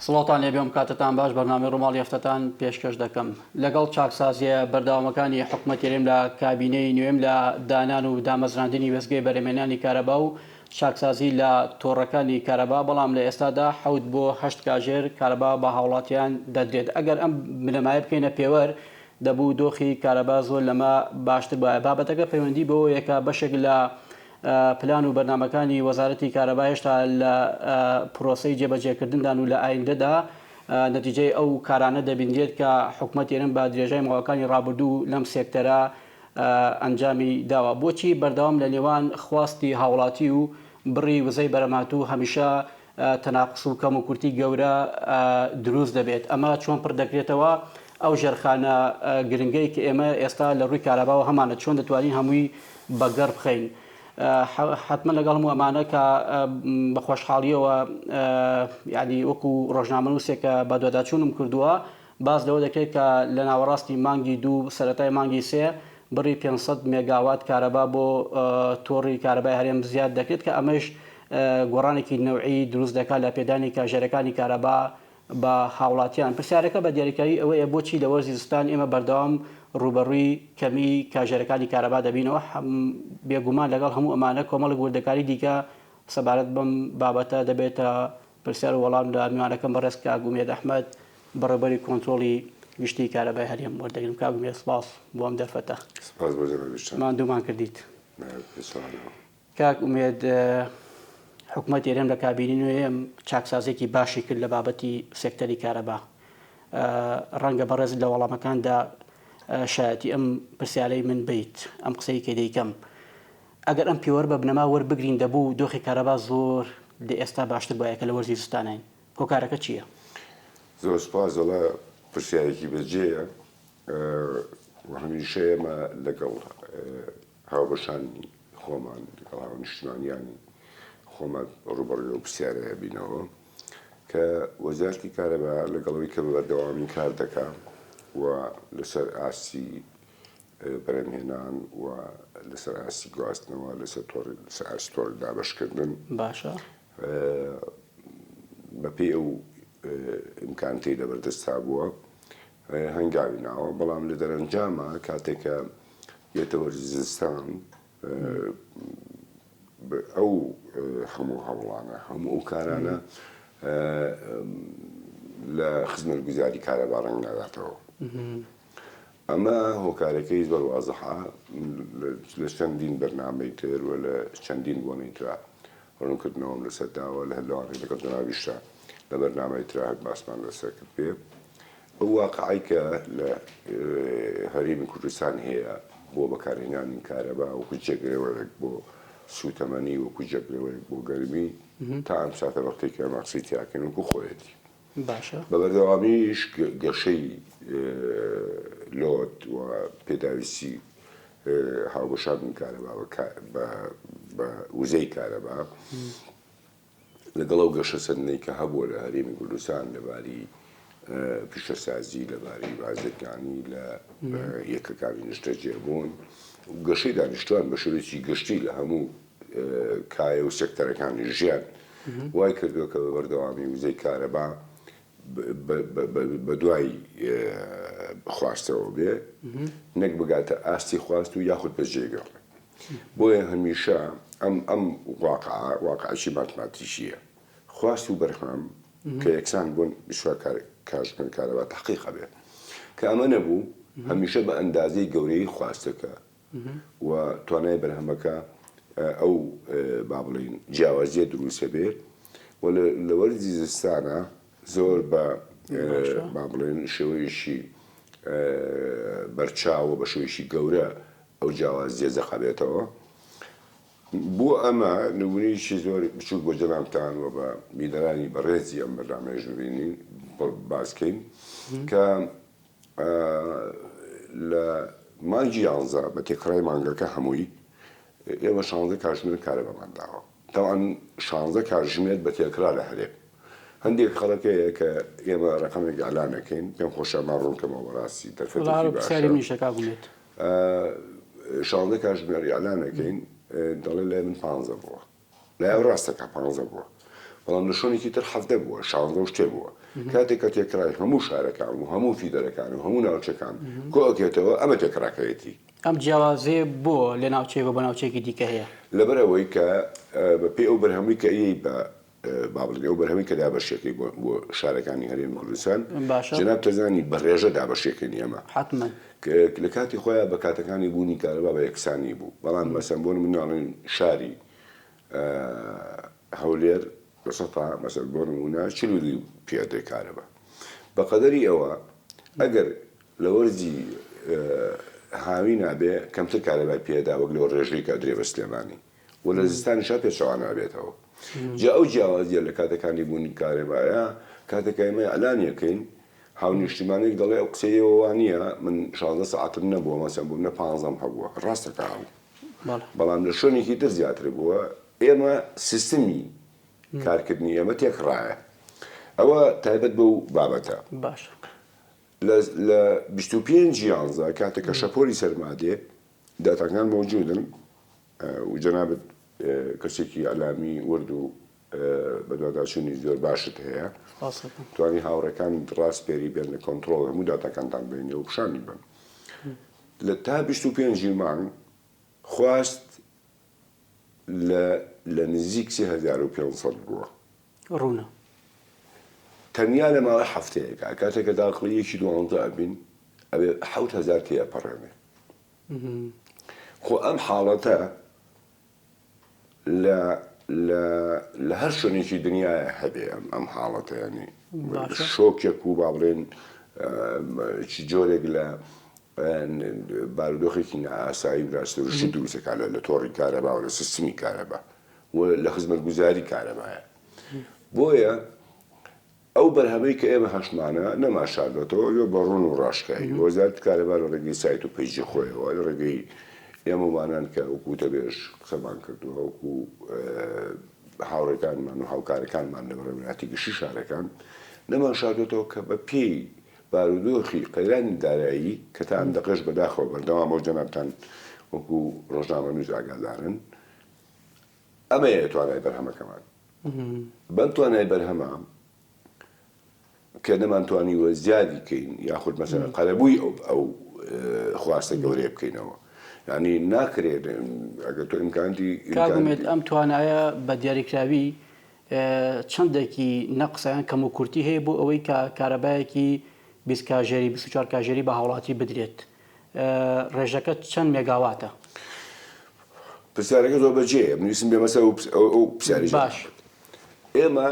سڵاوتان لێبێ ئەم کاتەتان باش بەرنامەی ڕووماڵی هەفتەتان پێشکەش دەکەم لەگەڵ چاکسازیە بەردەوامەکانی حکومەتی هەرێم لە کابینەی نوێم لە دانان و دامەزراندنی وێستگەی بەرهەمهێنانی کارەبا و چاکسازی لە تۆڕەکانی کارەبا بەڵام لە ئێستادا حەوت بۆ هەشت کاژێر کارەبا بە هاوڵاتیان دەدرێت ئەگەر ئەم بنەمایە بکەینە پێوەر دەبوو دۆخی کارەبا زۆر لەمە باشتر بایە. بابەتەکە پەیوەندی بەوەیە کە بەشێک لە پلان و بەرنامەکانی وەزارەتی کارەبا هێشتا لە پرۆسەی جێبەجێکردندان و لە ئایندەدا نەتیجەی ئەو کارانە دەبینرێت کە حکومەتی هەرێم بە درێژای ماوەکانی ڕابردوو لەم سێکتەرە ئەنجامی داوە. بۆچی بەردەوام لە نێوان خواستی هاوڵاتی و بڕی وزەی بەرهەمهاتوو هەمیشە تەناقوس و کەموکورتی گەورە دروست دەبێت، ئەمە چۆن پڕ دەکرێتەوە؟ ئەو ژێرخانە گرنگەی کە ئێمە ئێستا لە ڕووی کارەباوە هەمانە چۆن دەتوانین هەمووی بەگەڕ بخەین؟ حەتمەن لەگەڵ هەموو ئەمانە کە بە خۆشحاڵیەوە یعنی وەکو ڕۆژنامەنووسێک کە بەدواداچوونم کردووە باس لەوە دەکرێت کە لە ناوەڕاستی مانگی دوو سەرەتای مانگی سێ بڕی 500 مێگاوات کارەبا بۆ تۆڕی کارەبای هەرێم زیاد دەکرێت کە ئەمەش گۆڕانێکی نەوعی دروست دەکات لە پێدانی کاژێرەکانی کارەبا بە هاوڵاتیان. پرسیارەکە بە دیاریکراوی ئەوەیە بۆچی لە وەرزی زستان ئێمە بەردەوام ڕووبەڕووی کەمی کاژێرەکانی کارەبا دەبینەوە؟ بێگومان لەگەڵ هەموو ئەمانە کۆمەڵێک وردەکاری دیکە سەبارەت بەم بابەتە دەبێتە پرسیار و وەڵام لە میوانەکەم بەڕێز کاک ئومێد ئەحمەد بەڕێوبەری کۆنترۆڵی گشتی کارەبای هەرێم وەردەگرم. کاک ئومێد سپاس بۆ ئەم دەرفەتە. سپاس بۆ جەنابیشتان. ماندوومان کردیت. پێچەوانەوە. کاک ئومێد حکومەتی هەرێم لە کابینەی نوێیەم چاکسازیەکی باشی کرد لە بابەتی سێکتەری کارەبا. ڕەنگە بەڕێزت لە وەڵامەکاندا شایەتی ئەم پرسیارەی من بیت، ئەم قسەی کە دەیکەم. ئەگەر ئەم پێوەرە بە بنەما وەربگرین دەبوو دۆخی کارەبا زۆر لە ئێستا باشتر بایە کە لە وەرزی زستاناین. هۆکارەکە چییە؟ زۆر سوپاس وەڵا پرسیارێکی بەجێیە و هەمیشە ئێمە لەگەڵ هاوبەشانی خۆمان لەگەڵ هاونیشتمانیانی خۆمان ڕووبەڕووی ئەو پرسیارە ئەبینەوە کە وەزارەتی کارەبا لەگەڵ ئەوەی کە بە بەردەوامی کار دەکا و لەسەر ئاستی بەرهەمهێنان و لەسەر ئاستی گواستنەوە لەسەر تۆڕی لەسەر ئاستی تۆڕی دابەشکردن باشە بەپێی ئەو ئیمکانتەی لەبەردەستا بووە هەنگاوی ناوە بەڵام لە دەرەنجاما کاتێک کە یەتە وەرزی زستان ئەو هەموو هەوڵانە هەموو ئەو کارانە لە خزمەتگوزاری کارەبا ڕەنگ ناداتەوە. ئەمە هۆکارەکەی زۆر وازحە لە چەندین بەرنامەی تر و لە چەندین بۆنەی ترا ڕوونکردنەوەم لەسەر داوە لە لەوانەیە لەگەڵ جەنابیشتا لە بەرنامەی ترا هەر باسمان لەسەر کرد بێ. ئەو واقعەی کە لە هەرێمی کوردستان هەیە بۆ بەکارهێنانی کارەبا وەکو جێگرەوەیەک بۆ سووتەمەنی وەکو جێگرەوەیەک بۆ گەرمی تا ئەم ساتە وەختێک کە ئێمە قسەی تیاکەین وەکو خۆیەتی. باشە. بە بەردەوامیش گەشەی لۆد و پێداویستی هاوبەشانی کارەبا بە وزەی کارەبا لەگەڵ ئەو گەشەسەندنەی کە هەبووە لە هەرێمی کوردستان لە باری پیشەسازی، لە باری بازرگانی، لە یەکەکانی نیشتەجێبوون و گەشەی دانیشتوان بە شێوەیەکی گشتی لە هەموو کایە و سێکتەرەکانی ژیان وای کردووە کە بە بەردەوامی وزەی کارەبا بە دوای خواستەوە بێ نەک بگاتە ئاستی خواست و یاخود بە جێ بێڵێ. بۆیە هەمیشە ئەم ئەم واقعە واقعێکی ماتماتیکییە. خواست و بەرهەم کە یەکسان بوون 24 کاژمێر کارەبا تەحقیق ئەبێ. کە ئەمە نەبوو هەمیشە بە ئەندازەی گەورەیی خواستەکە و توانای بەرهەمەکە ئەو با بڵێین جیاوازییە دروست ئەبێ و لە وەرزی زستانا زۆر بە با بڵێن شێوەیەکی بەرچاو و بە شێوەیەکی گەورە ئەو جیاوازییە زەق ئەبێتەوە. بۆ ئەمە نموونەیەکی زۆر بچووک بۆ جەنابتان و بە بینەرانی بەڕێزی ئەم بەرنامەیەش ببینین باس کەین کە لە مانگی یانزە بە تێکڕای مانگەکە هەمووی ئێمە شانزە کاژمێر کارەبامان داوە. تەبعەن شانزە کاتژمێر بە تێکرا لە هەرێم. هەندێک خەڵک هەیە کە ئێمە ڕەقەمێک ئیعلان ئەکەین، پێم خۆشە ئەمە ڕوون کەمەوە بەڕاستی دەرفەتێکی باشە. پرسیاری منیشە کاک ئومێد. شانزە کاتژمێر ئیعلان ئەکەین دەڵێ لای من پانزە بووە. لای ئەو ڕاستەکە پانزە بووە. بەڵام لە شوێنێکی تر حەڤدە بووە، شانزە و شتێ بووە. کاتێک کە تێکڕای هەموو شارەکان و هەموو فیدەرەکان و هەموو ناوچەکان کۆ ئەکرێتەوە ئەمە تێکڕاکەیەتی. ئەم جیاوازیە بۆ لە ناوچەیەکەوە بۆ ناوچەیەکی دیکە هەیە؟ لەبەر ئەوەی کە بە پێی ئەو بەرهەمەی کە ئەیەی بە با بڵێین ئەو بەرهەمەی کە دابەشیەکەی بۆ بۆ شارەکانی هەرێمی کوردستان باشە. جەنابت ئەزانی بە ڕێژە دابەشیەکەین ئێمە. حەتمەن. لە کاتی خۆیا بە کاتەکانی بوونی کارەبا بە یەکسانی بوو بەڵام مەسەن بۆ نمونە ئەڵێن شاری هەولێر لە سەتا مەسەن بۆ نمونە 42 پێ ئەدرێ کارەبا بە قەدەری ئەوە ئەگەر لە وەرزی هاوینا بێ کەمتر کارەبای پێ ئەدا وەک لەو ڕێژەی کە ئەدرێ بە سلێمانی و لە زستانیشا پێچەوانە ئەبێتەوە جا ئەو جیاوازیە لە کاتەکانی بوونی کارەبایە کاتێک کە ئێمە ئیعلانی ئەکەین هاونیشتیمانێک دەڵێ ئەو قسەی ئێوە وا نییە من 16 سەعاتم نەبووە مەسەن بۆ منە پانزەم هەبووە ڕاستە کە هەبوو بەڵام لە شوێنێکی تر زیاتر بووە ئێمە سیستمی کارکردنی ئێمە تێکڕایە ئەوە تایبەت بەو بابەتە باشە لە لە 25 یانزە کاتێک کە شەپۆلی سەرما دێ داتاکان مەوجودن و جەنابت کەسێکی ئیعلامی ورد و بەدواداچوونی زۆر باشت هەیە توانی هاوڕێکانت ڕاسپێری بێن لە کۆنتڕۆڵ هەموو داتاکانتان بێنێ و پیشانی بن لە تا 25 مانگ خواست لە لە نزیک 3500 بووە ڕوونە. تەنیا لە ماوەی هەفتەیەکا کاتێک کە داخڵی یەکی دوانزە ئەبین ئەبێ 7000 تێئەپەڕێنێ. خۆ ئەم حاڵەتە لە لە لە هەر شوێنێکی دنیاە هەبێ ئەم ئەم حاڵەتە ینی شۆکێک و با بڵێن چ جۆرێک لە بارودۆخێکی نائاسایی و ناسروشتی دروستەکە لە لە تۆڕی کارەبا و لە سیستمی کارەبا و لە خزمەتگوزاری کارەبایە بۆیە ئەو بەرهەمەی کە ئێمە هەشمانە نەمانشاردۆتەوە زۆر بە ڕوون و ڕاشکاوی وەزارەتی کارەبا لە ڕێگەی سایت و پەیجی خۆیەوە لە ڕێگەی ئێمەمانان کە وەکو وتەبێژ قسەمان کردووە وەکو هاوڕێکانمان و هاوکارەکانمان لە بەڕێوەبەرایەتی گشتی شارەکان نەمانشاردۆتەوە کە بە پێی بارودۆخی قەیرانی دارایی کە تا ئەم دەقەش بەداخەوە بەردەوامە و جەنابتان وەکو ڕۆژنامەنووس ئاگادارن ئەمەیە توانای بەرهەمەکەمان. بەم توانای بەرهەمە کە نەمانتوانیوە زیادی کەین یاخود مەسەلەن قەرەبووی ئەو ئەو خواستە گەورەیە بکەینەوە یعنی ناکرێت ئەگەر تۆ ئیمکانتی کاک ئومێد ئەم توانایە بە دیاریکراوی چەندێکی نەقسە یان کەموکورتی هەیە بۆ ئەوەی کە کارەبایەکی 20 کاژێری 24 کاژێری بە هاوڵاتی بدرێت ڕێژەکە چەند مێگاواتە؟ پرسیارەکە زۆر بەجێیە من ویستم بێمە سەر ئەو پرسیاری باش ئێمە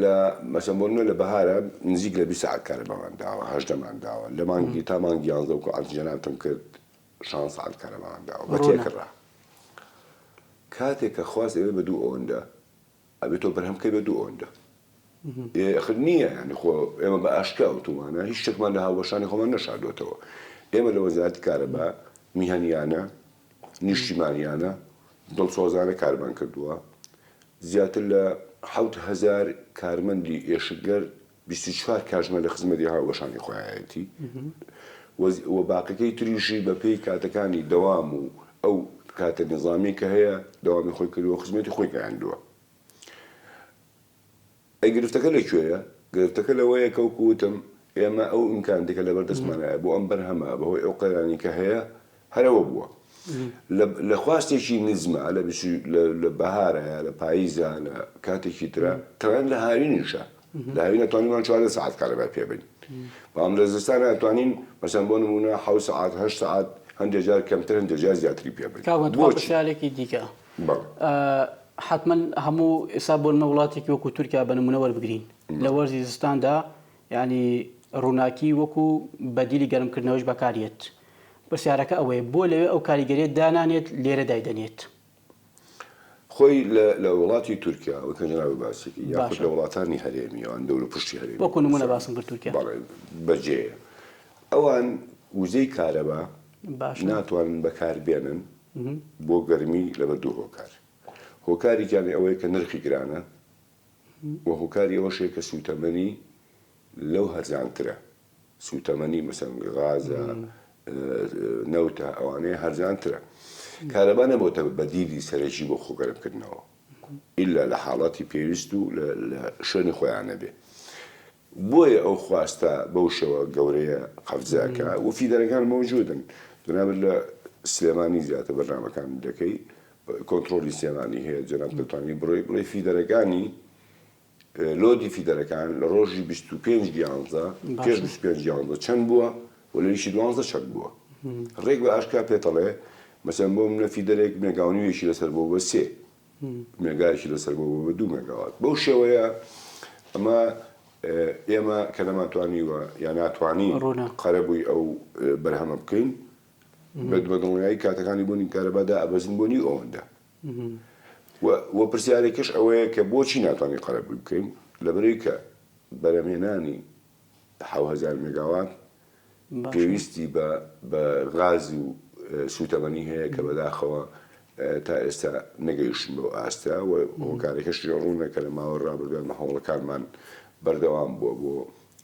لە مەسەن بۆ نمونە لە بەهارە نزیک لە 20 ساعت کارەبامان داوە هەژدەمان داوە لە مانگی تا مانگی یانزدە وەکو عەرزی جەنابتم کرد شانزە ساعت کارەبامان داوە بە تێکڕا کاتێک کە خواست ئەوێ بە دوو ئەوەندە ئەبێ تۆ بەرهەم بکەی بە دوو ئەوەندە. ئێ ئەخر نییە یانی خۆ ئێمە بە ئاشکرا وتومانە هیچ شتێکمان لە هاوبەشانی خۆمان نەشاردۆتەوە. ئێمە لە وەزارەتی کارەبا میهەنیانە، نیشتیمانیانە، دڵسۆزانە کارمان کردووە. زیاتر لە 7000 کارمەندی ئێشکگەر 24 کاژمێر لە خزمەتی هاوبەشانی خۆیانەتی و باقیەکەی تریشی بە پێی کاتەکانی دەوام و ئەو کاتە نیزامیەی کە هەیە دەوامی خۆی کردووە خزمەتی خۆی گەیاندووە. ئەی گرفتەکە لە کوێیە؟ گرفتەکە لەوەیە کە وەکو وتم ئێمە ئەو ئیمکاناتەی کە لەبەر دەستمانایە بۆ ئەم بەرهەمە بەهۆی ئەو قەیرانەی کە هەیە هەر ئەوە بووە. لە خواستێکی نزما لە لە بەهارە یا لە پاییزا لە کاتێکی ترا تەنانەت لە هاوینیشا لە هاوینا توانیمان 14 سەعات کارەبای پێ بەین بەڵام لە زستانا توانین مەسەن بۆ نموونە حەوت سەعات هەشت سەعات هەندێک جار کەمتر هەندێک جار زیاتری پێ بەین. کاک مەتوان بۆچی؟ پرسیارێکی دیکە بەڵێ. حەتمەن هەموو ئێستا بۆ نمونە وڵاتێکی وەکو تورکیا بە نمونە وەربگرین لە وەرزی زستاندا یعنی ڕووناکی وەکو بەدیلی گەرمکردنەوەش بەکاریەت پرسیارەکە ئەوەیە بۆ لەوێ ئەو کاریگەریە دانانێت لێرە دایدەنێت؟ خۆی لە لە وڵاتی تورکیا وەک جەنابت باسی کرد یاخود باشە لە وڵاتانی هەرێمی ئەوان دەوروپشتی هەرێمی وەکو نمونە کوردستان باسم کرد تورکیا. بەڵێ بەجێیە ئەوان وزەی کارەبا باشە ناتوانن بەکار بێنن بۆ گەرمی لەبەر دوو هۆکار هۆکارێکیان ئەوەیە کە نرخی گرانە و هۆکاری ئەوەشەیە کە سووتەمەنی لەو هەرزانترە سووتەمەنی مەسەن غازە نەوتە ئەوانەیە هەرزانترە کارەبا نەبۆتە بەدیلی سەرەکی بۆ خۆگەرمکردنەوە ئیلا لە حاڵەتی پێویست و لە شوێنی خۆیان نەبێ. بۆیە ئەو خواستە بەو شێوە گەورەیە قەفزە ئەکا و feeder ەکان مەوجودن. جەنابت لە سلێمانی زیاتر بەرنامەکان دەکەی، کۆنترۆڵی سلێمانی هەیە، جەنابت دەتوانی بڕۆی بڵێی feeder ەکانی load ی feeder ەکان لە ڕۆژی 25 یانزە پێش 25 یانزە چەند بووە و لە یەکی دوانزە چەند بووە ڕێک بە ئاشکرا پێتەڵێ مەسەن بۆ منە feeder ێک مێگاونیوێکی لەسەر بۆ بە سێ مێگایەکی لەسەر بۆ بە دوو مێگاوات بەو شێوەیە ئەمە ئێمە کە نەمانتوانیوە یا ناتوانین قەرەبووی ئەو بەرهەمە بکەین بە دڵنیایی کاتەکانی بوونی کارەبا دائەبەزن بۆ نیو ئەوەندە و پرسیارێکش ئەوەیە کە بۆچی ناتوانین قەرەبووی بکەین لەبەرەی کە بەرەمهێنانی 1000 مێگاوات پێویستی بە بە غاز و سووتەمەنی هەیە کە بەداخەوە تا ئێستا نەگەیشتن بەو ئاستە و هۆکارەکەشی ڕوونە کە لە ماوەی ڕابردووە ئێمە هەوڵەکانمان بەردەوام بووە بۆ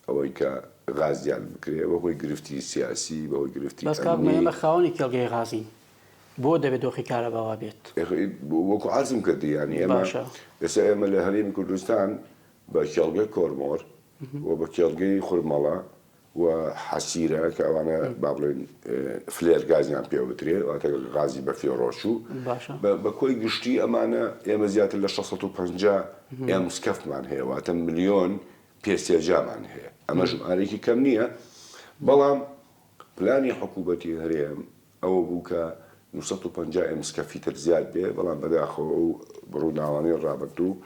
ئەوەی کە غاز زیاد بکرێ بەهۆی گرفتی سیاسی بەهۆی گرفتی بەس کاک ئەمنی. ئێمە خاوەنی کێڵگەی غازین بۆ دەبێت دۆخی کارەبا وا بێت؟ وەکو عەرزم کردی یانی ئێمە باشە. ئێستا ئێمە لە هەرێمی کوردستان بە کێڵگەی کۆرمۆر و بە کێڵگەی خورمەڵە و حەسیرە کە ئەوانە با بڵێین flare گازیان پێ وترێ واتە غازی بە فێڕۆچوو بە کۆی گشتی ئەمانە ئێمە زیاتر لە 650 MSCF مان هەیە واتە ملیۆن پێ سێجامان هەیە ئەمە ژمارێکی کەم نییە بەڵام پلانی حکوومەتی هەرێم ئەوە بوو کە 950 MSCF ی تر زیاد بێ بەڵام بەداخەوە ئەو ڕووداوانەی ڕابردوو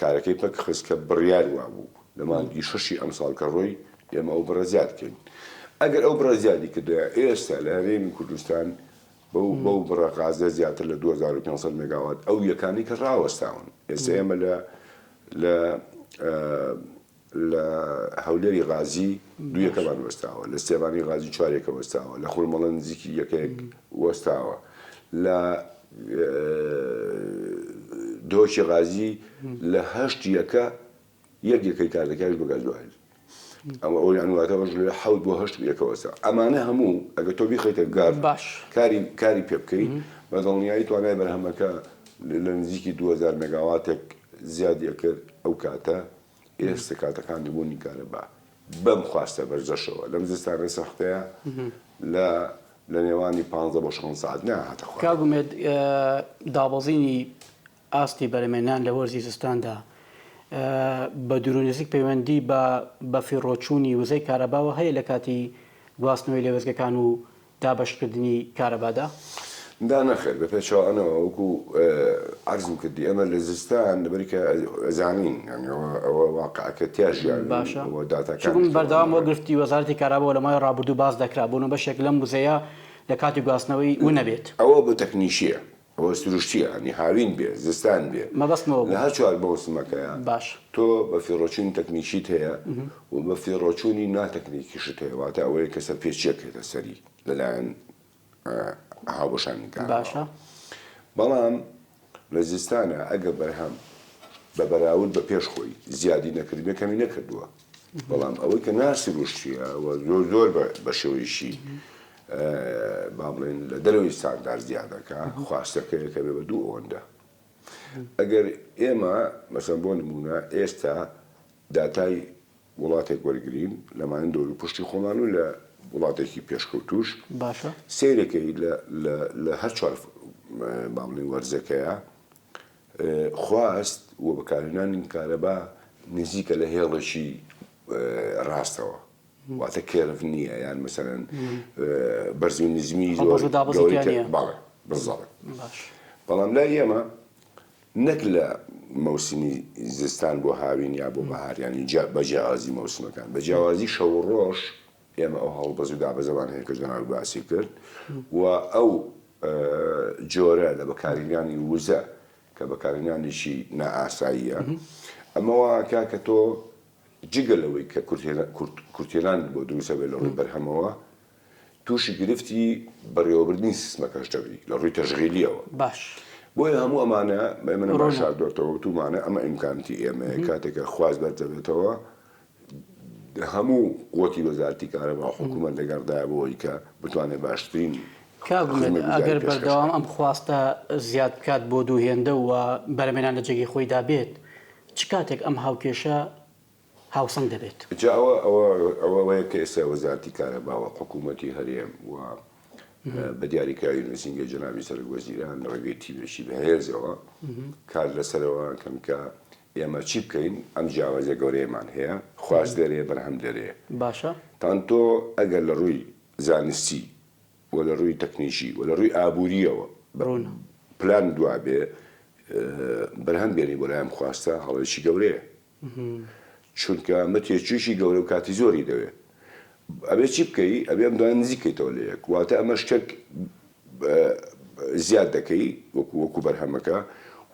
کارەکەی پەک خست کە بڕیار وابوو لە مانگی شەشی ئەمساڵ کە ڕۆی ئێمە ئەو بڕە زیاد بکەین. ئەگەر ئەو بڕە زیادی کردایە ئێستا لە هەرێمی کوردستان بەو بەو بڕە غازە زیاتر لە 2500 مێگاوات ئەو یەکانەی کە ڕاوەستاون ئێستا ئێمە لە لە لە هەولێری غازی دوو یەکەمان وەستاوە، لە سلێمانی غازی چوار یەکە وەستاوە، لە خورمەڵە نزیکی یەکەیەک وەستاوە، لە دهۆکی غازی لە هەشت یەکە یەک یەکەی کاردەکایش بە گازوایل. ئەمە ئەو یان واتە ئەوەش لە حەوت بۆ هەشت یەکە وەستا. ئەمانە هەموو ئەگەر تۆ بیخەیتە گەڕ باش. کاری کاری پێ بکەی بە دڵنیایی توانای بەرهەمەکە لە نزیکی 2000 مێگاواتێک زیادی ئەکرد ئەو کاتە ئێستە کاتەکانی بوونی کارەبا بەم خواستە بەرزەشەوە لەم زستانە سەختەیە لە لە نێوانی 15 بۆ 16 سەعات ناهاتە خوارەوە. کاک ئومێد دابەزینی ئاستی بەرهەمهێنان لە وەرزی زستاندا بە دوور و نزیک پەیوەندی بە بەفیڕۆچوونی وزەی کارەباوە هەیە لە کاتی گواستنەوەی لە وێستگەکان و دابەشکردنی کارەبادا؟ نا نەخێر بە پێچەوانەوە وەکو عەرزم کردی ئێمە لە زستان لەبەری کە ئەزانین یانی ئەوە ئەوە واقعەکە تیا ژیاوین باشە و چونکم داتاکانیش بەردەوام پێمان وەک دەڵێن. گرفتی وەزارەتی کارەباوە لە ماوەی ڕابردوو باس دەکرا بۆ بەشێک لەم وزەیە لە کاتی گواستنەوەی ون نەبێت. ئەوە بە تەکنیکیە ئەوە سروشتیە یانی هاوین بێ زستان بێ مەبەستم ئەوە لە بوو. هەر چوار مەوسمەکەیا باش. تۆ بە فیڕۆچوونی تەکنیکیت هەیە و بە فیڕۆچوونی ناتەکنیکیشت هەیە واتە ئەوەیە کە سەرپێچیەک هێتە سەری لەلایەن هاوبەشانی کارەباوە باشە. بەڵام لە زستانا ئەگەر بەرهەم بە بەراورد بە پێش خۆی زیادی نەکردبێ کەمی نەکردووە بەڵام ئەوەی کە ناسروشتیە و زۆر زۆر بە شێوەیەکی با بڵێن لە دەرەوەی ستاندار زیادەکە خواستەکەیە کە بێ بە دوو ئەوەندە ئەگەر ئێمە مەسەن بۆ نمونە ئێستا داتای وڵاتێک وەرگین لەمانە دەور و پشتی خۆمان و لە وڵاتێکی پێشکەوتوش باشە سەیرەکەی لە هەر چوار با بڵێن وەرزەکەیە خواست و بەکارهێنانی کارەبا نزیکە لە هێڵێکی ڕاستەوە واتە curve نییە یان مەسەلەن بەرزی و نزمی زۆر گەورەی تر بەڵێ بالضبط بەڵام لای ئێمە نەک لە مەوسمی زستان بۆ هاوین یا بۆ بەهار یانی بە جیاوازی مەوسمەکان بە جیاوازی شەو و ڕۆژ ئێمە ئەو هەڵبەز و دابەزەمان هەیە کە جەنابت باسی کرد و ئەو جۆرە لە بەکارهێنانی وزە کە بەکارهێنانێکی نائاساییە ئەمە وا ئەکا کە تۆ جگە لەوەی کە کورتهێنانت بۆ دروست ئەبێت لە ڕووی بەرهەمەوە، تووشی گرفتی بەڕێوەبردنی سیستمەکەش دەبی لە ڕووی تەشغیلییەوە. باش. بۆیە هەموو ئەمانە ئێمە نەمان ڕوونە. شاردۆتەوە، وتوومانە ئەمە ئیمکاناتی ئێمەیە، کاتێک کە خواست بەرز دەبێتەوە، هەموو قوتی وەزارەتی کارەبا و حکوومەت لەگەڕدایە بۆ ئەوەی کە بتوانێت باشترین کاک ئومێد، خزمەتگوزاری ئەگەر پێشکەش بەردەوام بکات. ئەم خواستە زیاد بکات بۆ دوو هێندە و بەرهەمهێنان لە جێگەی خۆیدا بێت، چ کاتێک ئەم هاوکێشە. هاوسەنگ دەبێت. جا ئەوە ئەوە ئەوە ئەوەیە کە ئێستا وەزارەتی کارەبا و حکوومەتی هەرێم و بە دیاریکراوی نووسینگەی جەنابی سەرۆک وەزیران لە ڕێگەی تیمێکی بەهێزەوە کار لەسەرەوە کەن کە ئێمە چی بکەین ئەم جیاوازیە گەورەیەمان هەیە خواست لێرەیە بەرهەم لێرەیە باشە. تان تۆ ئەگەر لە ڕووی زانستی و لە ڕووی تەکنیکی و لە ڕووی ئابوورییەوە بە ڕوونە. پلان دوابێ بەرهەم بێنی بۆ لای ئەم خواستە هەڵەیەکی گەورەیە. چونکە ئەمە تێچوویەکی گەورە و کاتی زۆری دەوێ. ئەبێ چی بکەی؟ ئەبێ ئەم دوانە نزیک کەیتەوە لە یەک. واتە ئەمە شتێک زیاد دەکەی وەکو وەکو بەرهەمەکە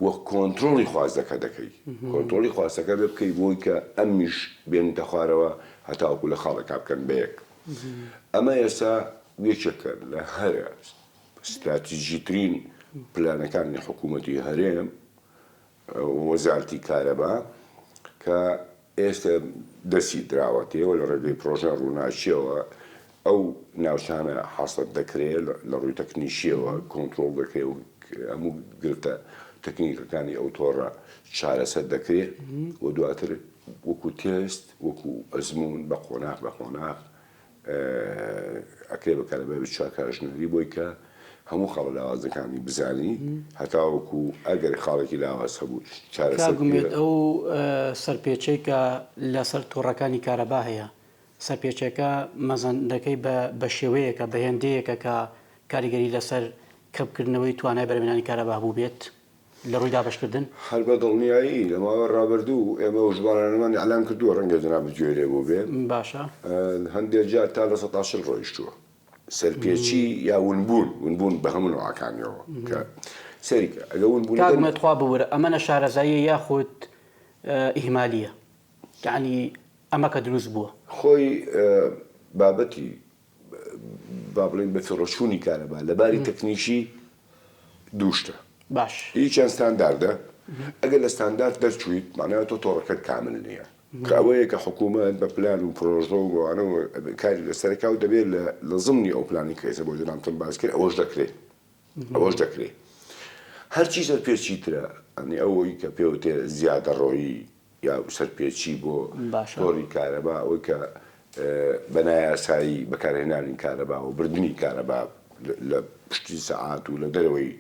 و کۆنترۆڵی خواستەکە دەکەی. کۆنترۆڵی خواستەکە بێ بکەی بۆی کە ئەمیش بێنیتە خوارەوە هەتاوەکو لە خاڵێکا بکەن بە یەک. ئەمە ئێستا یەکێکە لە هەرە ستراتیژیترین پلانەکانی حکوومەتی هەرێم وەزارەتی کارەبا کە ئێستە دەستی دراوەتێ و لە ڕێگەی پرۆژەی ڕووناکییەوە ئەو ناوچانە حەسر دەکرێ لە ڕووی تەکنیکییەوە کۆنترۆڵ دەکرێ و هەموو گرفتە تەکنیکەکانی ئەو تۆڕە چارەسەر دەکرێ و دواتر وەکو تێست وەکو ئەزموون بە قۆناغ بە قۆناغ ئەکرێ بە کارەبای 24 کاژمێری بۆی کە هەموو خاڵە لاوازەکانی بزانی هەتاوەکو ئەگەر خاڵێکی لاواز هەبوو چارەسەر کاک ئومێد ئەو سەرپێچەی کە لەسەر تۆڕەکانی کارەبا هەیە سەرپێچەکە مەزەندەکەی بە بە شێوەیەکە بە هێندەیەکە کە کاریگەری لەسەر کەمکردنەوەی توانای بەرهەمهێنانی کارەبا هەبووبێت؟ لە ڕووی دابەشکردن؟ هەر بە دڵنیایی لە ماوەی ڕابردوو ئێمە ئەو ژمارانەمان ئیعلان کردووە، ڕەنگە جەنابت گوێی لێ بووبێ. باشە. هەندێ جار تا 40% ڕۆیشتووە. سەرپێچی یا ونبوون، ونبوون بە هەموو نەوعەکانیەوە کە سەیری کە ئەگەر ونبوونەکە. کاک ئومێد خوا ببورە ئەمە نەشارەزاییە یاخود ئیهمالییە؟ یەعنی ئەمە کە دروست بووە. خۆی بابەتی با بڵێین بەفیڕۆچوونی کارەبا لە باری تەکنیکی دوو شتە. باش. یەکیان ستانداردە، ئەگەر لە ستاندارد دەرچوویت مەعنای تۆ تۆڕەکەت کامل نییە. کە ئەوەیە کە حکوومەت بە پلان و پرۆژە و ئەوانەوە کاری لەسەر ئەکا و دەبێت لە زمنی ئەو پلانەی کە ئێستا بۆ جەنابتم باس کرد ئەوەش دەکرێ. ئەوەش دەکرێ. هەرچی سەرپێچی ترە، یانی ئەوەی کە پێوتێ زیادەڕۆیی یا سەرپێچی بۆ تۆڕی کارەبا، ئەوەی کە بە نایاسایی بەکارهێنانی کارەبا و بردنی کارەبا لە پشتی سەعات و لە دەرەوەی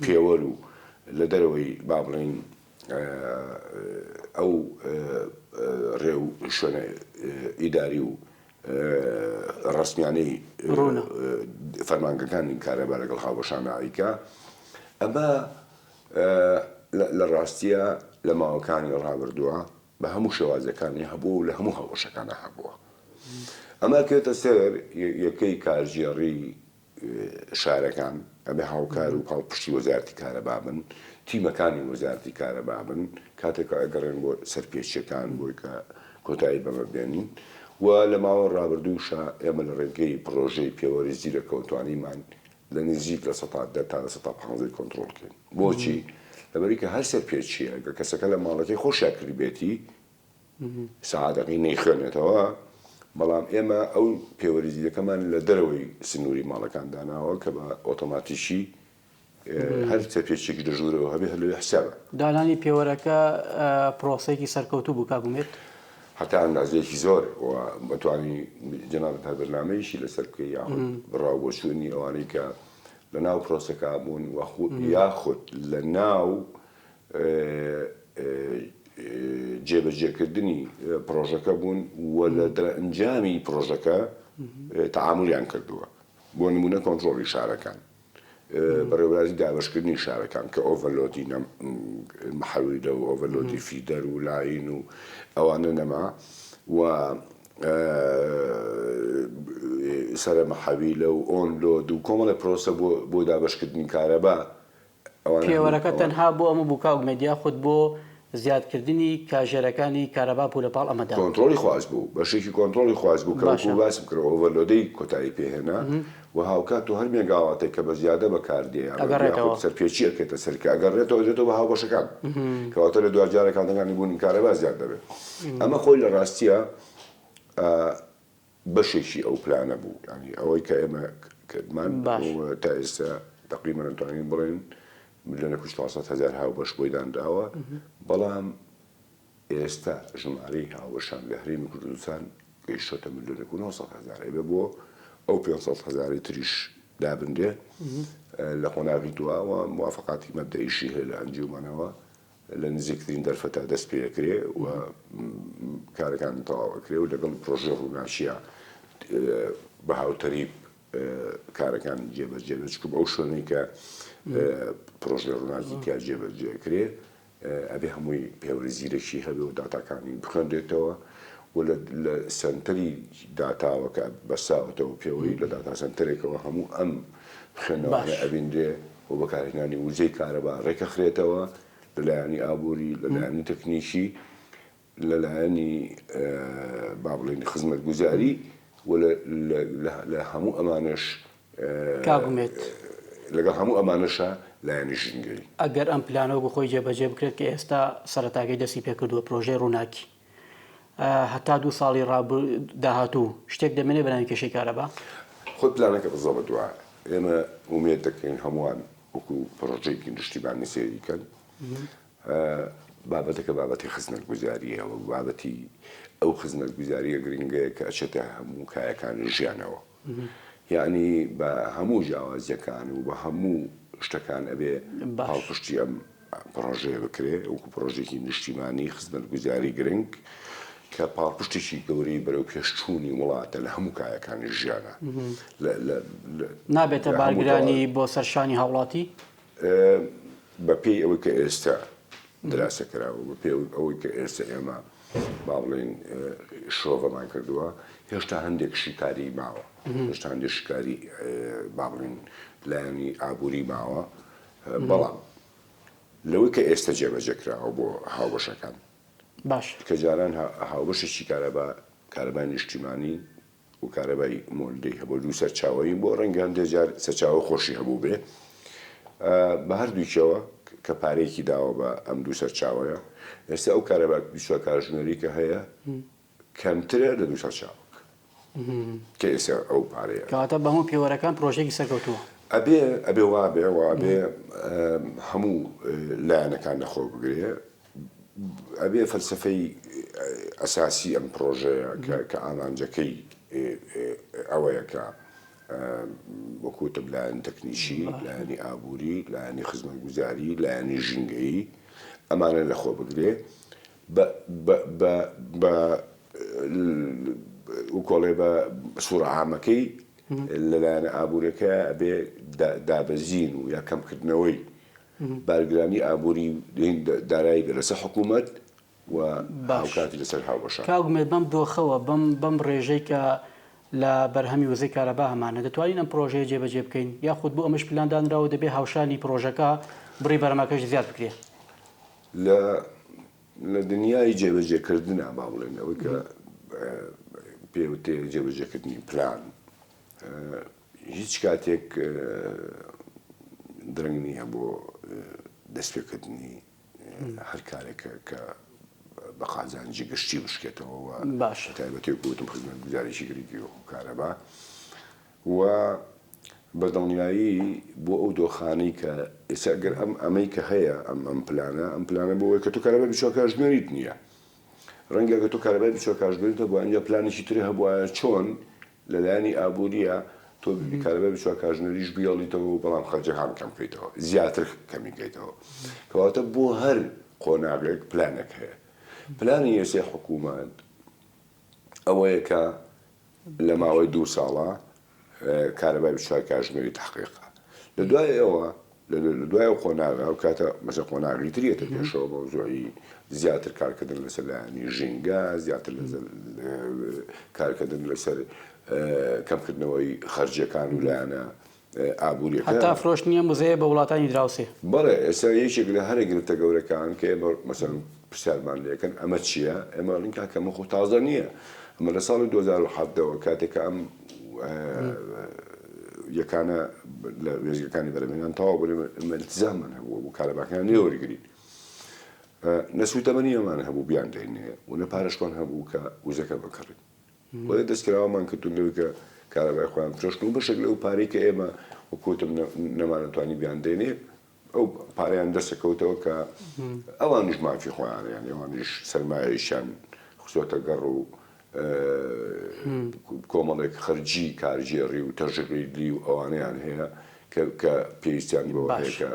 پێوەر و لە دەرەوەی با بڵێین ئەو ڕێ و شوێنە ئیداری و ڕەسمیانەی فەرمانگەکانی کارەبا لەگەڵ هاوبەشانە ئەیکا ئەمە لە ڕاستیا لە ماوەکانی ڕابردووە بە هەموو شێوازەکانی هەبووە و لە هەموو هاوبەشەکانا هەبووە. ئەمە ئەکەوێتە سەر یەکەی کارگێڕی شارەکان، ئەبێ هاوکار و پاڵپشتی وەزارەتی کارەبا بن، تیمەکانی وەزارەتی کارەبا بن کاتێک کە ئەگەڕێن بۆ سەرپێچیەکان بۆی کە کۆتایی بەمە بێنین و لە ماوەی ڕابردووشا ئێمە لە ڕێگەی پڕۆژەی پێوەری زیرەکەوە توانیمان لە نزیک 10% تا 15% ی کۆنتڕۆڵ کەین. بۆچی؟ لەبەرئەوەی کە هەر سەرپێچییەک گەر کەسەکە لە ماڵەکەی خۆشیا کردبێتی سەعاتەکەی نەیخوێنێتەوە، بەڵام ئێمە ئەو پێوەری زیرەکەمان لە دەرەوەی سنووری ماڵەکان داناوە کە بە ئۆتۆماتیکی هەر سەرپێچییەکیش لە ژوورەوە هەبێ هەر لەوێ حسابە. دانانی پێوەرەکە پرۆسەیەکی سەرکەوتوو بوو کاک ئومێد؟ هەتا ئەندازەیەکی زۆر و ئەتوانی جەنابت هەر بەرنامەیەکی لەسەر بکەی یاخود ڕا و بۆچوونی ئەوانەی کە لە ناو پرۆسەکە بوون یاخود لە ناو جێبەجێکردنی پرۆژەکە بوون و لە دەرئەنجامی پرۆژەکە تەعامولیان کردووە بۆ نموونە کۆنترۆڵی شارەکان بەڕێوەبەرایەتی دابەشکردنی شارەکان کە overload ی محەویلە و overload ی feeder و line و ئەوانە نەما و سەرە محەویلە و on-load و کۆمەڵە پرۆسە بۆ دابەشکردنی کارەبا پێوەرەکە تەنها بۆ ئەمە بوو کاک ئومێد یاخود بۆ زیادکردنی کاژێرەکانی کارەبا بوو لە پاڵ ئەمەدا؟ کۆنترۆڵی خواست بوو، بەشێکی کۆنترۆڵی خواست بوو کە وەکو باسم کرد overload ەی کۆتایی پێهێنا و هاوکات تۆ هەر مێگاواتێک کە بە زیادە بەکار دێ یاخود سەرپێچی ئەکەیتە سەر کە ئەگەڕێتەوە دێتەوە بە هاوبەشەکان کەواتە لە دواجارە کاتەکانی بوونی کارەبا زیاد دەبێت ئەمە خۆی لە ڕاستیە بەشێکی ئەو پلانە بوو یانی ئەوەی کە ئێمە کردمان و تا ئێستا تەقریبەن ئەتوانین بڵێین ملیۆنێک و 400 هەزار هاوبەش بۆی دانراوە بەڵام. ئێستا ژمارەی هاوبەشان لە هەرێمی کوردستان گەیشتۆتە ملیۆنێک و 900 هەزار، ئەبێ بۆ ئەو 500 هەزارەی تریش دابنرێ لە قۆناغی دواوە. موافقاتی مەبدەئیشی هەیە لە ئەنجومەنەوە، لە نزیکترین دەرفەتا دەست پێ ئەکرێ و کارەکان تەواو ئەکرێ و لەگەڵ پرۆژەی ڕووناکییە بە هاوتەریب کارەکان جێبەجێ بێت، چونکە ئەو شوێنەی کە پرۆژەی ڕووناکی تیا جێبەجێ ئەکرێ ئەبێ هەمووی پێوەری زیرەکی هەبێ و داتاکانی بخوێنرێتەوە و لە سەنتەری داتاوە کە بەستراوەتەوە پێوەی لە داتا سەنتەرێکەوە هەموو ئەم خوێندنەوانە ئەبینرێ و بەکارهێنانی وزەی کارەبا ڕێکەخرێتەوە لە لایەنی ئابووری، لە لایەنی تەکنیکی، لە لایەنی با بڵێین خزمەتگوزاری و لە هەموو ئەمانەش کاک ئومێد. لەگەڵ هەموو ئەمانەشا لایەنی ژینگەیی. ئەگەر ئەم پلانە وەکو خۆی جێبەجێ بکرێت کە ئێستا سەرەتاکەی دەستی پێکردووە پرۆژەی ڕووناکی هەتا دوو ساڵی داهاتوو شتێک دەمێنێ بەناوی کێشەی کارەبا؟ خۆی پلانەکە بزەبت وایە. ئێمە ئومێد دەکەین هەمووان وەکو پرۆژەیەکی نیشتیمانی سەیری کەن. بابەتەکە بابەتی خزمەتگوزارییە و بابەتی ئەو خزمەتگوزارییە گرنگەیە کە ئەچێتە هەموو کایەکانی ژیانەوە. یەعنی بە هەموو جیاوازییەکان و بە هەموو شتەکان ئەبێ پاڵپشتی ئەم پڕۆژەیە بکرێ وەکو پڕۆژەیەکی نیشتیمانی خزمەتگوزاری گرنگ کە پاڵپشتێکی گەورەی بەرەو پێشچوونی وڵاتە لە هەموو کایەکانی ژیانە. نابێتە بارگرانی بۆ سەر شانی هاوڵاتی؟ بە پێی ئەوەی کە ئێستا دراسە کراوە، بە پێی ئەوەی کە ئێستا ئێمە با بڵێین شرۆڤەمان کردووە، هێشتا هەندێک شیکاری ماوە، هێشتا هەندێک شیکاری با بڵێین لایەنی ئابووری ماوە، بەڵام لەوەی کە ئێستا جێبەجێ کراوە بۆ هاوبەشەکان، باش کە جاران هاوبەشێکی کارەبا، کارەبای نیشتیمانی و کارەبای مۆلدەی هەبوو، دوو سەرچاوەیی بۆ، ڕەنگە هەندێک جار سەرچاوەی خۆشی هەبووبێ، بە هەردووکیەوە کە پارەیەکی داوە بە ئەم دوو سەرچاوەیە، ئێستا ئەو کارەبا 24 کاتژمێری کە هەیە کەمترە لە دوو سەرچاوەکە کە ئێستا ئەو پارەیە. کەواتە بە هەموو پێوەرەکان پرۆژەیەکی سەرکەوتووە. ئەبێ ئەبێ وابێ و ئەبێ هەموو لایەنەکان لەخۆ بگرێ. ئەبێ فەلسەفەی ئەساسی ئەم پڕۆژەیە کە ئامانجەکەی ئەوەیە کە وەکو وتم لایەن تەکنیکی، لایەنی ئابووری، لایەنی خزمەتگوزاری، لایەنی ژینگەیی ئەمانە لەخۆ بگرێ بە وکۆڵێ بە سوورە عامەکەی لە لایەنە ئابوورەکە ئەبێ دابەزین و یا کەمکردنەوەی بارگرانی ئابووری دارایی بێ لەسەر حکوومەت و هاوکاتی لەسەر هاوبەشان. کاک ئومێد بەم دۆخەوە، بەم بەم ڕێژەی کە لە بەرهەمی وزەی کارەبا هەمانە، دەتوانین ئەم پڕۆژەیە جێبەجێ بکەین یاخود بۆ ئەمەش پلان دانراوە و دەبێ هاوشانی پڕۆژەکە بڕی بەرهەمەکەش زیاد بکرێ؟ لە لە دنیای جێبەجێکردنا با بڵێین ئەوەی کە پێ وترێ جێبەجێکردنی پلان، هیچ کاتێک درەنگ نییە بۆ دەستپێکردنی هەر کارێک کە بە قازانجی گشتی بشکێتەوە و باش تایبەتی گوتم خزمەتگوزاریی گرنگی وەکو کارەبا و بە دڵنیایی بۆ ئەو دۆخانەی کە ئێستا گەر ئەم ئەمەی کە هەیە ئەم ئەم پلانە ئەم پلانە بۆ ئەوەی کە تۆ کارەبای 24 کاتژمێریت نییە ڕەنگە کە تۆ کارەبای 24 کاتژمێریت هەبووایە ئینجا پلانێکی تر هەبووایە چۆن لە لایەنی ئابوورییە تۆ کارەبای 24 کاتژمێریش بهێڵیتەوە و بەڵام خەرجەکان کەم بکەیتەوە زیاتر کەمی بکەیتەوە کەواتە بۆ هەر قۆناغێک پلانێک هەیە پلانی ئێسێ حکوومەت ئەوەیە کە لە ماوەی دوو ساڵە کارەبای 24 کاتژمێری تەحقیقە لە دوای ئەوە لە دوای ئەو قۆناغە ئەو کاتە مەسە قۆناغی تر یەتە پێشەوە مەوزوعی زیاتر کارکردن لەسەر لایەنی ژینگە زیاتر لەسەر کارکردن لەسەر کەمکردنەوەی خەرجیەکان و لایەنە ئابووریەکە. هەتا فرۆشتنی ئەم وزەیە بە وڵاتانی دراوسێ. بەڵێ ئێستا یەکێک لە هەرە گرفتە گەورەکان کە ئێمە مەسەلەن پرسیارمان لێکەن ئەمە چییە؟ ئێمە ئەڵێین کاکە ئەمە خۆ تازە نییە ئەمە لە ساڵی 2017 وە کاتێک کە ئەم یەکانە لە وێستگەکانی بەرهەمهێنان تەواو بوون ئێمە التزاممان هەبوو بۆ کارەباکەیان لێ وەرگرین نە سووتەمەنی ئەمان هەبوو بیاندەینێ و نە پارەشمان هەبوو کە وزەکە بکڕین بۆیە دەستکراوەمان کردوون لەوەی کە کارەبای خۆیان فرۆشتن و بەشێک لەو پارەی کە ئێمە وەکوتم نەمانەتوانی بیاندەینێ. ئەو پارەیان دەسەکەوتەوە کە ئەوانیش مافی خۆیانە یانی ئەوانیش سەرمایەیشیان خستۆتە گەڕ و کۆمەڵێک خەرجی کارگێڕی و تەژغیلی و ئەوانەیان هەیە کە کە پێویستیان بەوە هەیە کە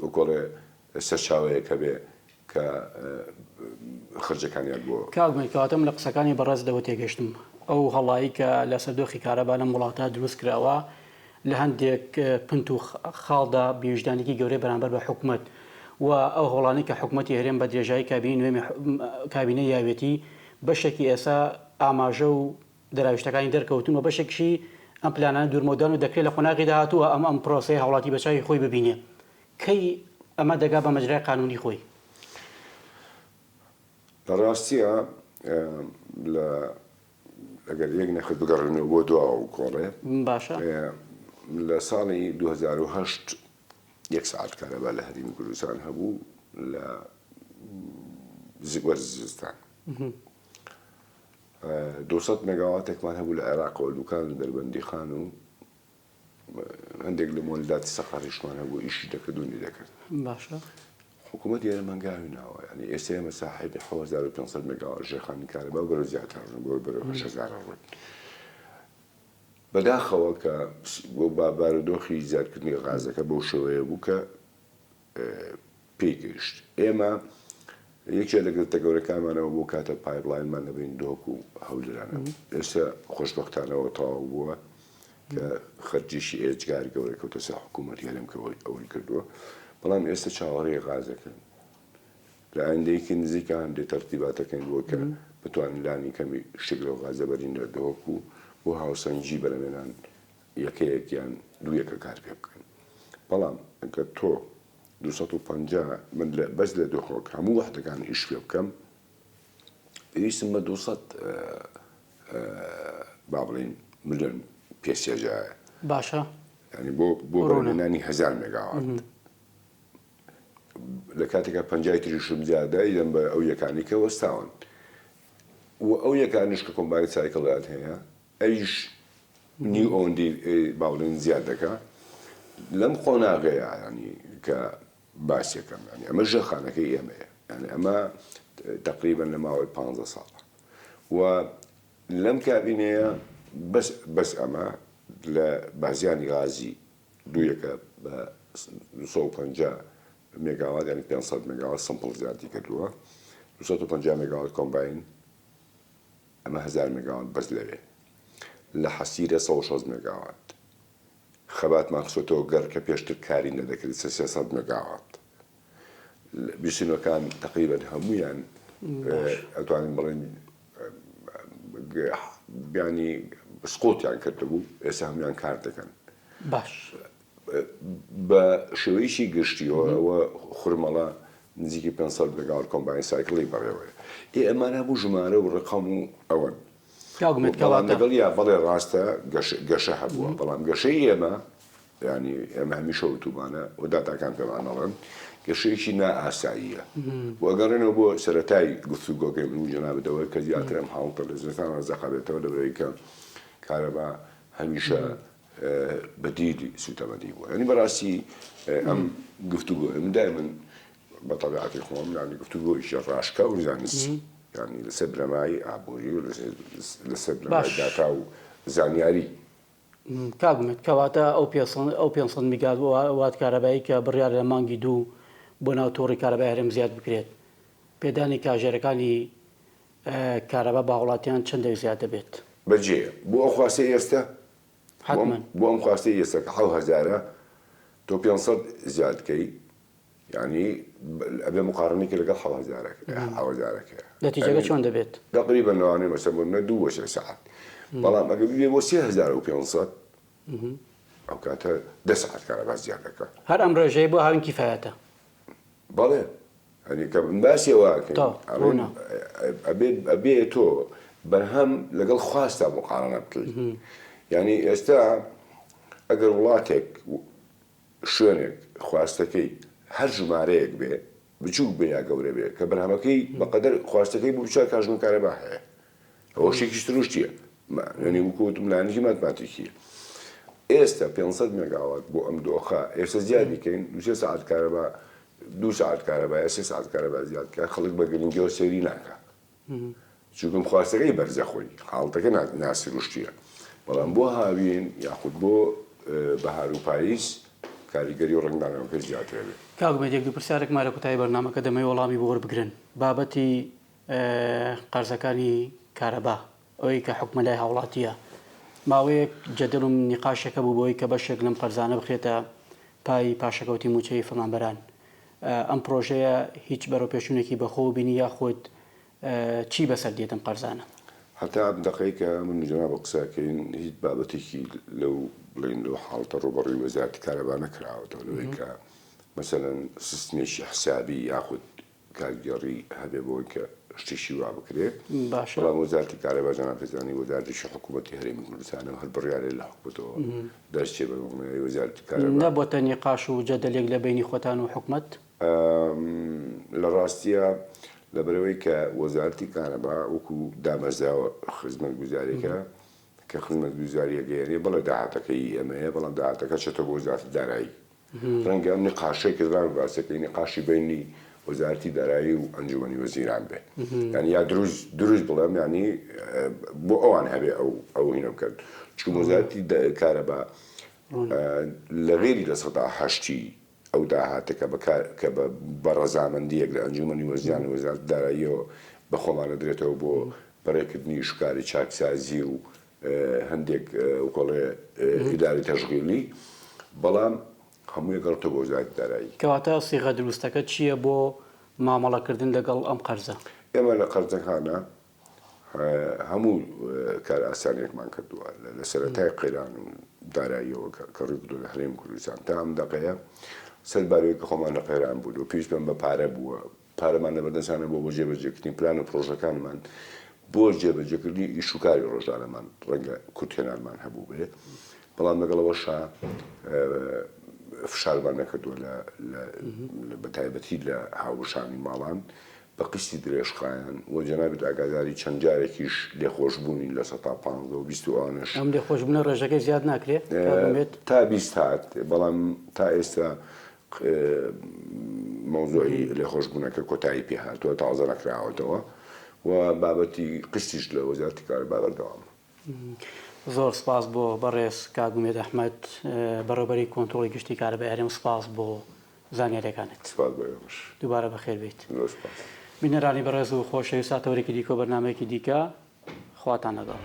وەکۆڵێ سەرچاوەیەک هەبێ کە خەرجەکانیان بۆ. کاک ئومێد کەواتە من لە قسەکانی بەڕێزت لەوە تێگەشتم ئەو هەڵایی کە لەسەر دۆخی کارەبا لەم وڵاتە دروست کراوە لە هەندێک پنت و خاڵدا بێویژدانێکی گەورەی بەرامبەر بە حکومەت و ئەو هەوڵانەی کە حکومەتی هەرێم بە درێژایی کابینەی نوێمی کابینەی یاوێتی بەشێکی ئێستا ئاماژە و دەراویشتەکانی دەرکەوتوون و بەشێکیشی ئەم پلانانە دوورمەودان و دەکرێت لە قۆناغی داهاتووە ئەم ئەم پرۆسەیە هاوڵاتی بە چاوی خۆی ببینێ. کەی ئەمە دەگا بە مەجرای قانوونی خۆی؟ لە ڕاستیا لە ئەگەر یەک نەخت بگەڕێنەوە بۆ دواوە و کۆڵێ باشە. لە ساڵی 2008 یەک سەعات کارەبا لە هەرێمی کوردستان هەبوو لە وەرزی زستان. 200 مێگاواتێکمان هەبوو لە عێراقەوە دوکان و دەربەندیخان و هەندێک لە مۆلیداتی سەقەریشمان هەبوو ئیشی دەکرد و دەکرد. باشە. حکوومەت ئێرە مەنگاوی ناوە یعنی ئێستا ئێمە ساحێبی 7500 مێگاوات ژێرخانی کارەبا بەرەو زیاتر ڕۆین بۆ بەرەو 8000 ڕۆین. بەداخەوە کە بۆ بارودۆخی زیادکردنی غازەکە بەو شێوەیە بوو کە پێی گەیشت. ئێمە یەکێ لە گرفتە گەورەکانمانەوە بۆ کاتە pipeline مان لە بەین دهۆک و هەولێرانە ئێستا خۆشبەختانەوە تەواو بووە کە خەرجیشی ئێجگار گەورە کەوتە سەر حکوومەتی هەرێم کە ئەوەی کردووە بەڵام ئێستا چاوەڕێی غازەکەن لە ئایندەیەکی نزیکە هەندێک تەرتیباتەکەین بۆ کە بتوانین لانی کەمی شتێک لەو غازە بەرین لە دهۆک و بۆ هاوسەنگی بەرەمێنان یەکەیەک یان دوو یەکە کار پێ بکەن بەڵام ئەگەر تۆ 250 من لە بەس لە دهۆک هەموو وەحدەکان ئیش پێ بکەم پێویستم بە 200 با بڵێین ملیۆن پێ سێجایە باشە یعنی بۆ بۆ بەرهەمهێنانی هەزار مێگاوات لە کاتێکا پەنجای تریشم زیادە ئیدەم بە ئەو یەکانی کە وەستاون و ئەو یەکانیش کە combined cycle یان هەیە ئەویش نیو ئەوەندەی با بڵێین زیاد دەکا لەم قۆناغەیە ینی کە باسیەکەم ینی ئەمە ژێرخانەکەی ئێمەیە ینی ئەمە تقریبا لە ماوەی پ ساڵە و لەم کابینەیە بەس بەس ئەمە لە بازیانی غازی دوو یەکە بە 250 مێگاوات ینی 500 مێگاوات simple زیادی کردووە 250 مێگاوات combine ئەمە هەزار مێگاوات بەس لەوێ لە حەسیرە 160 مێگاوات خەباتمان خستۆتەوە گەڕ کە پێشتر کاری نەدەکرد 300 مێگاوات بیسینۆکان تقریبا هەمویان ئەتوانین بڵێن بیانی سقوتیان کردبوو ئێستا هەمویان کار دەکەن باش بە شێوەیەکی گشتیەوە ئەوە خورمەڵە نزیکی 500 مێگاوات combined cycle ی بەڕێوەیە ئێ ئەمانە هەموو ژمارە و ڕقەم و ئەوەن بەڵام لەگەڵ یا بەڵێ ڕاستە گەشە هەبووە بەڵام گەشەی ئێمە یانی ئێمە هەمیشە وتومانە و داتاکان پێمان ئەڵێن گەشەیەکی نائاساییە و ئەگەڕێنەوە بۆ سەرەتای گفتوگۆکەی من و جەنابت ئەوەی کە زیاتر ئەم حاڵەتە لە زستانە زەقە بێتەوە لەبەرئەوەی کە کارەبا هەمیشە بەدیلی سوتەمەنی بووە یانی بەڕاستی ئەم گفتوگۆ من دایمەن بە تەبیعەتی خۆم یانی گفتوگۆیشی ڕاشکاو و زانستی یانی لەسەر بنەمای ئابووری و لەسەر بنەمای داتا و زانیاری کاک ئومێد کەواتە ئەو ئەو 500 میگاوات کارەبایی کە بڕیارە لە مانگی دوو بۆ ناو تۆڕی کارەبای هەرێم زیاد بکرێت پێدانی کاژێرەکانی کارەبا بە هاوڵاتیان چەندێک زیاد دەبێت؟ بەجێیە بۆ ئەو خواستەی ئێستا؟ حەتمەن. بۆ ئەم خواستەی ئێستا کە حەو هەزارە تۆ 500 زیاد کەی یانی ئەبێ مقارنەی کە لەگەڵ حەو هەزارەکەیە. نەتیجەکە چۆن دەبێت؟ تەقریبەن لەوانەیە مەسەلەن بۆ نمونە دوو بۆ سێ سەعات بەڵام ئەگەر ببێ بۆ 3500 ئەو کاتە دە سەعات کارەبا زیاد دەکا. هەر ئەم ڕێژەیە بۆ هاوین کیفایەتە. بەڵێ یانی کە من باسی ئەوە ئەکەین ئەڵێن ئەبێ ئەبێ تۆ بەرهەم لەگەڵ خواستا مقارنە بکەیت یانی ئێستا ئەگەر وڵاتێک شوێنێک خواستەکەی هەر ژمارەیەک بێ بچووک بێ یا گەورە بێ کە بەرهەمەکەی بەقەدەر خواستەکەی بوو چوار کاژمێر کارەبا هەیە ئەوە شتێکی سروشتیە یعنی وەکو وتم لایەنێکی ماتماتیکیە. ئێستا 500 مێگاوات بۆ ئەم دۆخە ئێستا زیادی کەین دوو سێ سەعات کارەبا دوو سەعات کارەبا یا سێ سەعات کارەبا زیاد کە خەڵک بە گرنگیەوە سەیری ناکا چونکم خواستەکەی بەرزە خۆی حاڵەتەکە ناسروشتیە بەڵام بۆ هاوین یاخود بۆ بەهار و پاییز کاریگەری و ڕەنگدانەوەکەی زیاتر ئەبێت. کاک ئومێد یەک دوو پرسیارێک ما لە کۆتایی بەرنامەکە دەمەوێ وەڵامی بۆ وەربگرن بابەتی قەرزەکانی کارەبا ئەوەی کە حوکمە لای هاوڵاتییە. ماوەیەک جەدەل و نیقاشێک هەبوو بەوەی کە بەشێک لەم قەرزانە بخرێتە پای پاشەکەوتی مووچەی فەرمانبەران. ئەم پرۆژەیە هیچ بەرەوپێشچوونێکی بەخۆوە بینی یاخود چی بەسەر دێت ئەم قەرزانە؟ هەتا ئەم دەقەی کە من و جەنابت قسە ئەکەین هیچ بابەتێکی لەو بڵێین لەو حاڵەتە ڕووبەڕووی وەزارەتی کارەبا نەکراوەتەوە لەوەی کە مەسەلەن سیستمێکی حسابی یاخود کارگێڕی هەبێ بۆی کە شتێکی وا بکرێ باشە. بەڵام وەزارەتی کارەبا جەناب دەزانی وەزارەتێکی حکوومەتی هەرێمی کوردستانە و هەر بڕیارێ لە حکوومەتەوە دەرچێ بە دڵنیایی وەزارەتی کارەبا. نەبۆتە نیقاش و جەدەلێک لە بەینی خۆتان و حکومەت؟ لە ڕاستیا لەبەرئەوەی کە وەزارەتی کارەبا وەکوو دامەزراوە خزمەتگوزاریەکە کە خزمەتگوزاریە گەیەنێ بەڵێ داهاتەکە هی ئێمەیە بەڵام داهاتەکە چێتەوە بۆ وەزارەتی دارایی. ڕەنگە ئەم نیقاشەی کە زانم باسەکەی نیقاشی بەینی وەزارەتی دارایی و ئەنجومەنی وەزیران بێ یانی یا دروست دروست بڵێم یانی بۆ ئەوان هەبێ ئەو ئەو هینە بکەن چونکە وەزارەتی کارەبا لە غەیری 80% ئەو داهاتە کە بەکار کە بە بە ڕەزامەندییەک لە ئەنجومەنی وەزیران و وەزارەتی داراییەوە بە خۆمان ئەدرێتەوە بۆ بەڕێکردنی ئیشوکاری چاکسازی و هەندێک وکۆڵێ ئیداری تەشغیلی بەڵام هەمووی گەڕتە بۆ وەزارەتی دارایی. کەواتە سیغە دروستەکە چییە بۆ مامەڵەکردن لەگەڵ ئەم قەرزە؟ ئێمە لە قەرزەکانا هەموو کارئاسانیەکمان کردووە لە سەرەتای قەیران و داراییەوە کە ڕووی کردووە لە هەرێمی کوردستان تا ئەم دەقەیە سەربارەوەی کە خۆمان لە قەیران بووین و پێویستمان بە پارە بووە پارەمان لەبەردەستان نەبووە بۆ جێبەجێکردنی پلان و پڕۆژەکانمان، بۆ جێبەجێکردنی ئیش و کاری ڕۆژانەمان ڕەنگە کورتهێنانمان هەبووبێ، بەڵام لەگەڵ ئەوەشا فشارمان نەکردووە لە بە تایبەتی لە هاوبەشانی ماڵان بە قیستی درێژخایەن و جەنابت ئاگاداری چەند جارێکیش لێخۆشبوونین 15% و 20 و ئەوانەش. ئەم لێخۆشبوونە ڕێژەکەی زیاد ناکرێ کاک ئومێد؟ تا 20 هات، بەڵام تا ئێستا مەوزوعی لێخۆشبوونەکە کۆتایی پێ هاتووە، تازە نەکراوەتەوە و بابەتی قیستیش لە وەزارەتی کارەبا بەردەوامە. زۆر سپاس بۆ بەڕێز کاک ئومێد ئەحمەد بەڕێوبەری کۆنترۆڵی گشتی کارەبای هەرێم سپاس بۆ زانیاریەکانت. سپاس بۆ ئێوەش. دووبارە بەخێر بێیت. زۆر سپاس. بینەرانی بەڕێز و خۆشەویست ساتەوەرێکی دیکە و بەرنامەیەکی دیکە خواتان لەگەڵ.